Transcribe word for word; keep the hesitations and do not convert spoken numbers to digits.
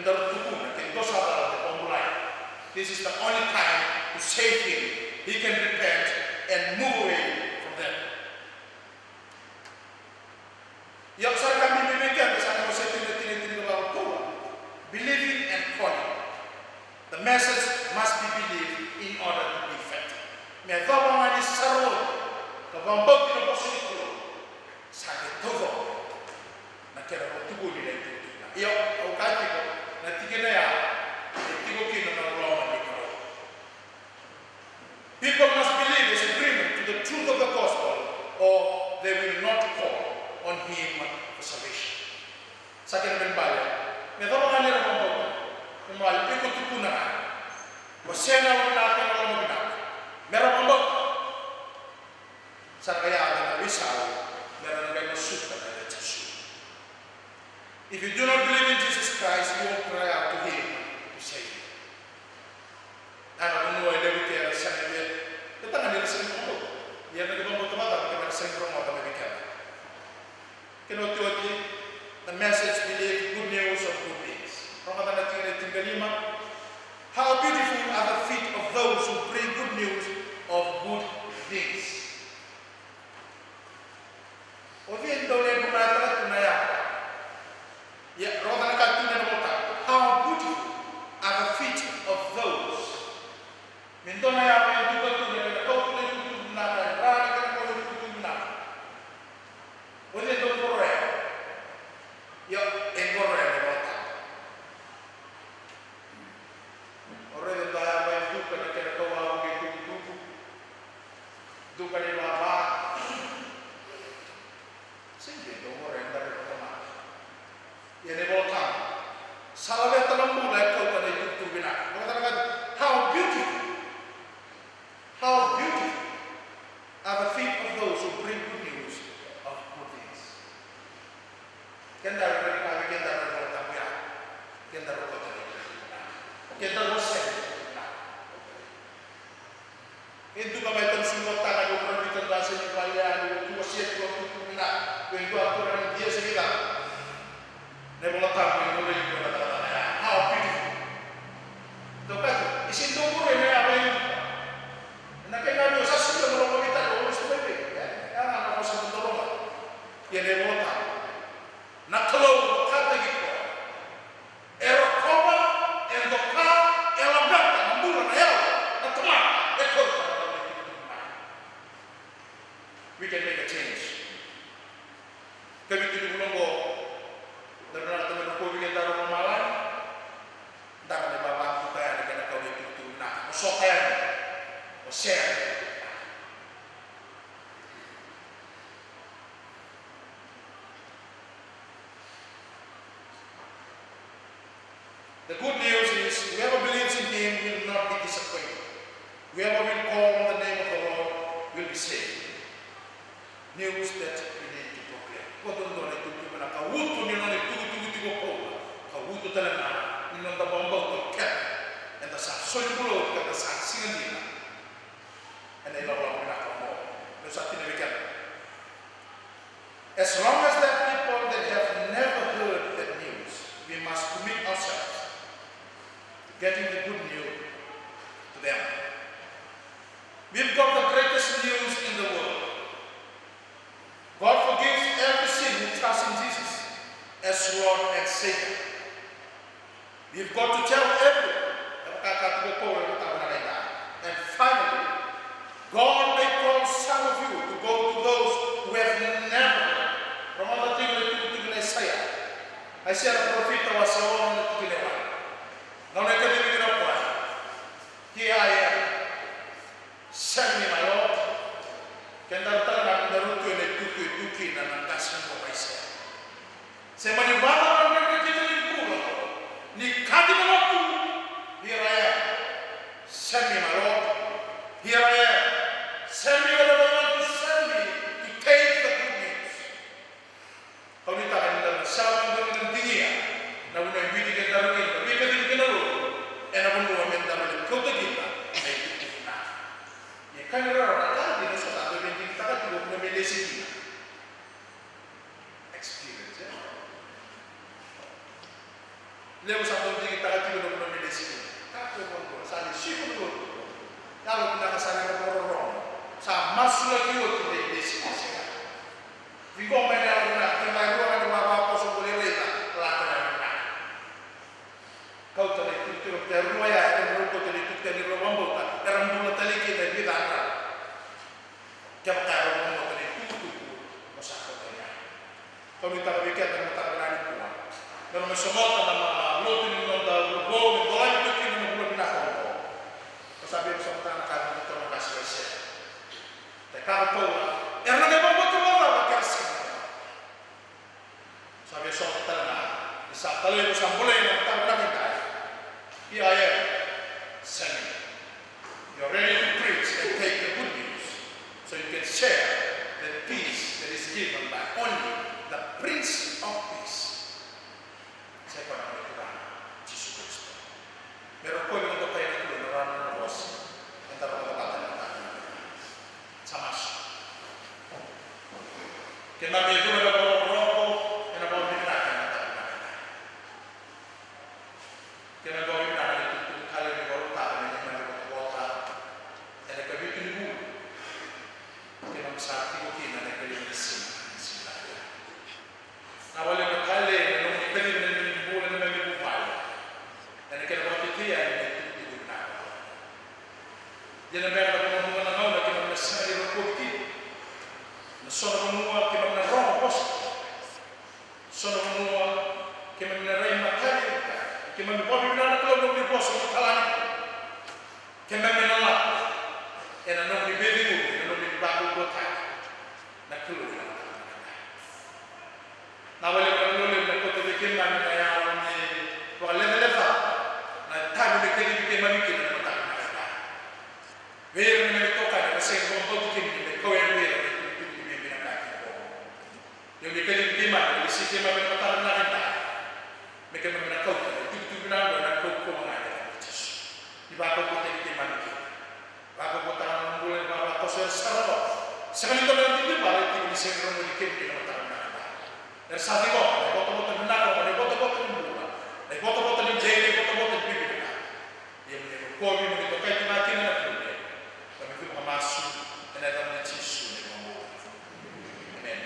Daru tukuna, ke dua sa cala, vakabulai. This is the only time to save him. He can repent and move away from that. Ia sa ka bibi vei keda sa na wase tini, tini, tini ka vakatolu. Believing and calling. The message must be believed in order to be effective. Me yacova ga ni sa rauta ka vakabauti na vosa ni Kalou, sa qai taucoko na kena vakatukuni na itukutuku. Ia, au kaya tiko, na tikina ya e tiko kina na loloma ni Kalou. People must believe as agreement to the truth of the gospel, or they will not call on him for salvation. Sa kena ibalebale, me yacova ga ni ra vakabauta, me ra iko tukuna ga, wasea na loma vinaka, na loma vinaka, me ra vakabauta. Sa qai yaco na veisau me ra na qai masuta na yaca i Jisu. If you do not believe in Jesus Christ, you won't cry out to him to save you. Na vanua e levu kece era sega ni via, e taga ni ra sega ni vakabauta. Ia na vakabauta vata kei na sega ni rogoca mai vei keda. Kena otioti, the message believe good news of good things. Rogoca na tikina e tinikalima. How beautiful are the feet of those who bring good news of good things. O cei e dau levu na yacana tu na yapa? Ia, rogoca na ka tukuna na Volatabu. How beautiful are the feet of those. Me dua na yapa e duka tu na kena kau tu na itukutuku vinaka, e dra na kena kau na itukutuku vinaka. O cei e dau qoroya? Ia, e qoroya na Volatabu. O raica e dua yapa e duka na kena kau vakavuke itukutuku, duka na ivava. Sega ni dau qoroya, e dara na tamata. Ia na iVolatabu sa laveta na bula e kauta na itukutuku vinaka. Vakatara ga, how beautiful, how beautiful are the feet of those who bring good news of good things. Keda ra raica vei keda na iVolatabu ya, keda ra kauta na itukutuku vinaka, keda ra wasea na itukutuku vinaka. E duka mai tani sugu o taka ni o parofita, da sega ni vale yani, o tu wasea tu, o tu tu vinaka, o e dua turaga ni dia sega ni caka. Na iVolatabu e muri iko na cakacaka ya. How beautiful. Dou kaya, e sega ni dou muri na yava e duka. Na kena vei o sa suka na loma vei tani, o lesu mai vei. E, e, na, na, na, sa dodoro mai. Ia na iVolatabu. Na Kalou vakataki koya. E rokova, e doka, e laveta na bula, na yalo, na tamata, e kauta na bula. We can make a change. Ikavitu ni vula oqo, da vinakata me rokovi keda na lomalagi, da na vavakuta yani kei na kau ni itukutuku vinaka. Vosota yani, wasea yani. The good news is, whoever believes in him will not be disappointed. Whoever will call on the name of the Lord will be saved. News that we need to proclaim. Ko dodonu na itukutuku vinaka, ka utu ni nona itukutuku tiko o Paula, ka utu tale ga ni noda vakabauta o keda, eda sa soli bula oti, ka da sa siga dina ena ilakolako vinaka oqo. Meu sa tinia vei keda. As long as there are people that have never heard that news, we must commit ourselves to getting the good news to them. We've got the greatest news in the world. God forgives every sin who trusts in Jesus as Lord and Savior. We've got to tell everyone. And finally, God may call some of you to go to those who have never. Rogoca tiko na itukutuku nei Aisea. Aisea na parofita, wase ono, na tikina e walu. Gauna e kacivi kina o koya, "Here I am, send me, my Lord." Kedaru tale ga, kedaru tu ena itutu e tu kina na qase qo o Aisea. Se mani vakacaca na kena bula ni kaci na lotu. "Here I am, send me, my Lord. Here I am, send me, wherever you want to send me to take the good news." Kau nuitaka ni da na sega ni dua ni da na digia na vuna e digitaka tiko na vanua me lesi kina. Kakua ni dua, sa lesi kina na lotu. Yalo vinaka sa na vakarorogo. Sa masulaki oti na ilesi kina sega. Ciqoma na yalo vinaka, kevaka e rua ga na vavakoso o bole raica, lako na yalo vinaka. Kauta na itukutuku, kevaka e rua ya, era rau kauta na itukutuku ni rau vakabauta, era bula tale kina e vica na drau. Kevaka e rau vakabauta na itukutuku o sa kauta ya. Kau nuitaka vei keda na mataka vinaka nikua. Keirau mai sogota na ma-, lotu ni noda vula vou, me dolava tiko kina na vula vinaka oqo. Au sa via vosota na ka vei keitou na qase Wesele. Kaya o Paula, era na qai vakabauta vakacava kera sega? Sa via sogota tale ga ni sa talei, sa bolei na mataka vinaka edai. Here I am, send me. You're ready to preach and take the good news, so you can share the peace that is given by only the Prince of Peace. Sa i koya na noda Turaga Jisu Karisito. Me rokovi na dokai na Kalou ena nona vosa. Eda rogoca vata na mataka vinaka. Sa masu. Keimami e curu ena vakarokoroko, ena vakavinavinaka ena mataka vinaka. Keimami vakavinavinaka na itukutuku talei ni vakarautaka me neimami votavota ena ikavitu ni vula. Keimami sa tiko kina ena ikavitu ni siga, na siga. Vinaka vakalevu na talei na nomuni kacivi na neimami bula, na neimami vuvale. Ena kena vakatitiqa ni itukutuku vinaka. Ia na beka na vanua, na gauna keimami na sega ni rokovi kina. Na so na vanua keimami na rogo vosa. So na vanua keimami na rai matavi. Keimami vakavinavinaka na Kalou na nomuni vosa, na talei. Keimami na lako ena nomuni veicegu, ena nomuni vakaukauwataki na Kalou ena mataka vinaka. Vinaka vakalevu na Kalou levu na kauta vei keimami na yalo ni vakalecalecava na itavi me kacivi keimami kina ena mataka vinaka. Vei ira na neimami itokani era sega ni vakabauti kemuni, me kau yani vei ira na itukutuku ni veivinakati oqo. Ia ni kacivi keimami, ni lesi keimami ena mataka vinaka edai. Me keimami na kauta na itukutuku vinaka oqo ena kaukauwa ga ni yacamuni Jisu. Ni vakaukauwataki keimami kina. Vakaukauwataka na noda bula, ni vavakoso ira sara ga. Sega ni dua na didivara e tiko ni sega ni rogoci kemuni ena mataka vinaka edai. Era sa ciqoma na ivotavota vinaka oqo, na ivotavota ni bula.